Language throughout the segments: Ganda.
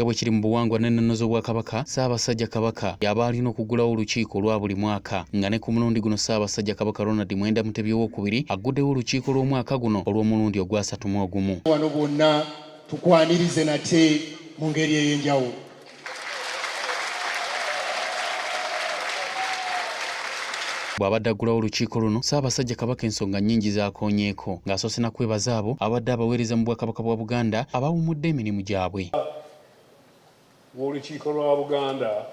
Nga bwe kiri mu buwangwa n'ennono z'Obwakabaka, Ssaabasajja Kabaka y'aba alina okuggulawo olukiiko olwa buli mwaka nga ne ku mulundi guno Ssaabasajja Kabaka Ronald Mwenda Mutebi Owookubiri agguddewo olukiiko lw'omwaka guno olw'omulundi ogwasatu mu ogumu. Wano bwonna tukwanirize nate mu ngeri ey'enjawulo. Bw'abadde aggulawo olukiiko luno, Ssaabasajja Kabaka ensonga nnyingi z'akoonyeeko ng'asoose na kwebaza abo abadde abaweereza mu Bwakabaka bwa Buganda abawummudde emirimu gyabwe. W'olukiiko lwa Buganda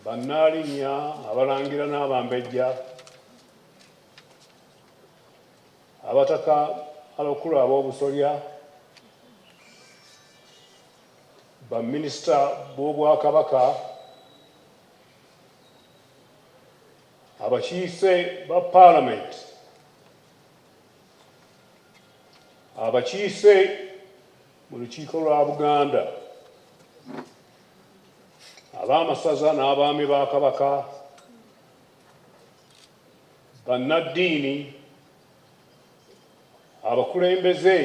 Bannaalinnya, Abalangira n'Abambejja, Abataka abakulu ab'obusolya, Baminisita b'Obwakabaka, abakiise ba Paalamenti, abakiise mu Lukiiko lwa Buganda, ab'amasaza n'abaami ba Kabaka, bannaddiini, abakulembeze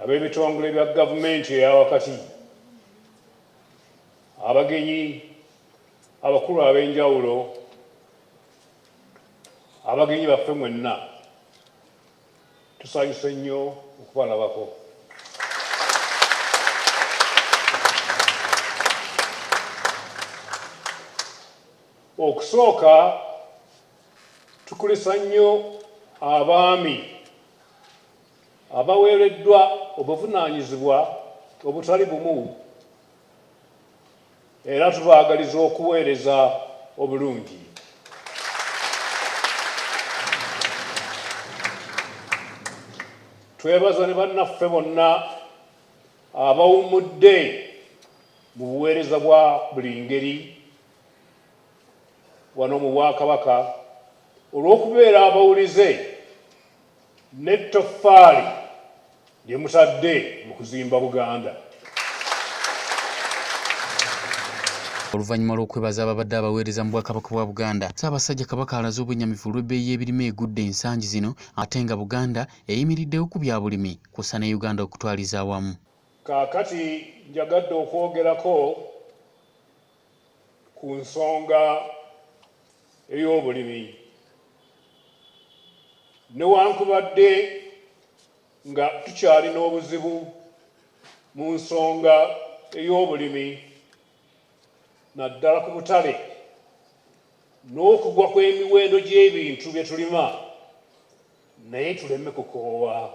ab'ebitongole bya gavumenti eya wakati, abagenyi abakulu ab'enjawulo, abagenyi baffe mwenna, tusanyuse nnyo okubalabako. Okusooka tukulisa nnyo abaami abaweereddwa obuvunaanyizibwa obutali bumu era tubaagaliza okuweereza obulungi. Twebaza ne bannaffe bonna abawummudde mu buweereza bwa buli ngeri wano mu Bwakabaka olw'okubeera abawulize n'ettoffaali lye mutadde mu kuzimba Buganda. Oluvannyuma lw'okwebaza ababadde abaweereza mu Bwakabaka bwa Buganda, Ssaabasajja Kabaka alaze obwennyamivu olw'ebbeeyi y'ebirime egudde ensangi zino ate nga Buganda eyimiriddewo ku bya bulimi kw'ossa ne Uganda okutwaliza awamu. Kaakati njagadde okwogerako ku nsonga ey'obulimi. Newankubadde nga tukyalina obuzibu mu nsonga ey'obulimi naddala ku butale n'okugwa kw'emiwendo gy'ebintu bye tulima naye tuleme kukoowa.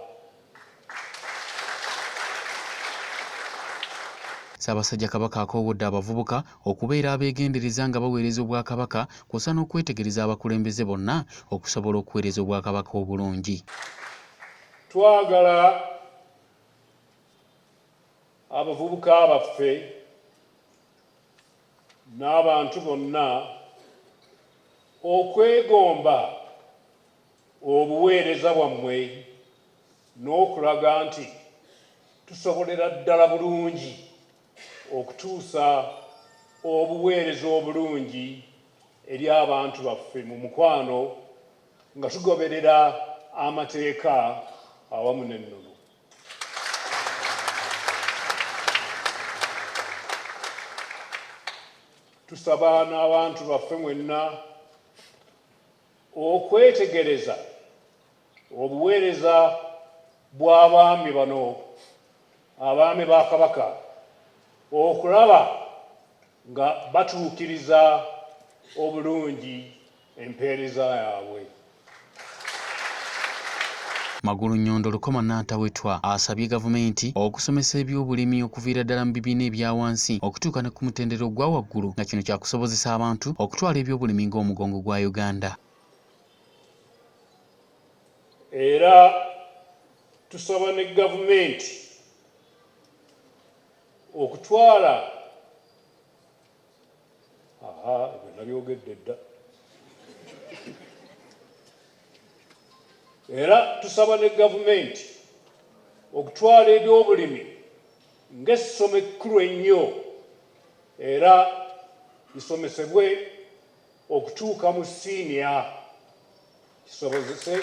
Ssaabasajja Kabaka akoowodde abavubuka okubeera abeegendereza nga baweereza Obwakabaka kw'ossa n'okwetegereza abakulembeze bonna okusobola okuweereza Obwakabaka obulungi. Twagala abavubuka baffe n'abantu bonna okwegomba obuweereza bwammwe n'okulaga nti tusobolera ddala bulungi okutuusa obuweereza obulungi eri abantu baffe mu mukwano nga tugoberera amateeka awamu n'ennono. Tusaba n'abantu baffe mwenna Okwetegereza obuweereza bw'abaami bano, abaami ba Kabaka, okulaba nga batuukiriza obulungi empeereza yaabwe. Magulunnyondo Lukoma Nantawetwa asabye gavumenti okusomesa eby'obulimi okuviira ddala mu bibiina ebya wansi okutuuka ne ku mutendera ogwa waggulu nga kino kyakusobozesa abantu okutwala eby'obulimi ng'omugongo gwa Uganda. Era tusaba ne gavumenti okutwala Aha, ebyo nabyogedde dda. Era tusaba ne gavumenti okutwala ebyobulimi ng'essomo ekkulu ennyo era lisomesebwe okutuuka mu siniya kisobozese.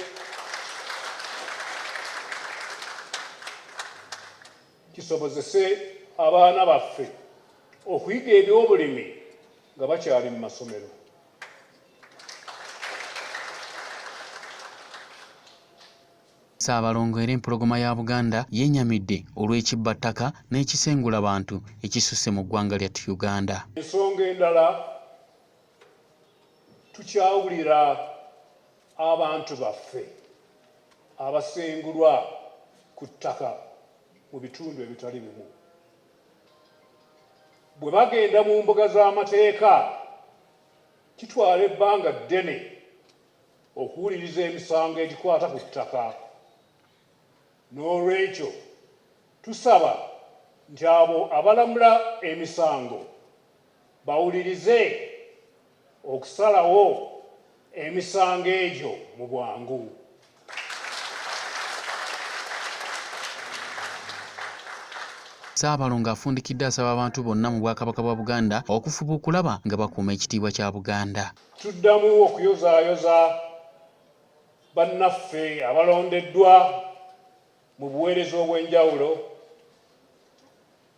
Kisobozese abaana baffe okuyiga ebyobulimi nga bakyali mu masomero. Ssaabalongo era Empologoma ya Buganda yennyamidde olw'ekibbattaka n'ekisengulabantu ekisusse mu ggwanga lyattu Uganda. Ensonga endala, tukyawulira abantu baffe abasengulwa ku ttaka mu bitundu ebitali bimu. Bwe bagenda mu mbuga z'amateeka, kitwala ebbanga ddene okuwuliriza emisango egikwata ku ttaka. Noolwekyo tusaba nti abo abalamula emisango bawulirize okusalawo emisango egyo mu bwangu. Ssaabalongo afundikidde asaba abantu bonna mu Bwakabaka bwa Buganda okufuba okulaba nga bakuuma ekitiibwa kya Buganda. Tuddamu okuyozaayoza bannaffe abalondeddwa mu buweereza obw'enjawulo.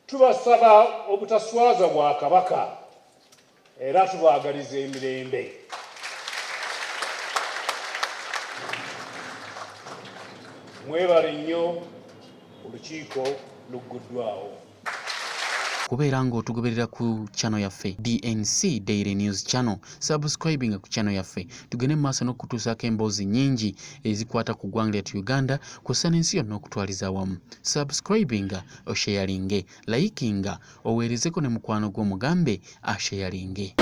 Tubasaba obutaswaza Bwakabaka era tubaagaliza emirembe. Mwebale nnyo, olukiiko lugguddwawo. Kubeera ng'otugoberera ku channel yaffe DNC Daily News Channel. Subscribinga ku channel yaffe tugende mu maaso n'okutuusaako emboozi nnyingi ezikwata ku ggwanga lyattu Uganda kw'ossa n'ensi yonna okutwaliza awamu. Subscribinga, osheyalinge, layikinga, oweerezeko ne mukwano gwo omugambe asheyalinge.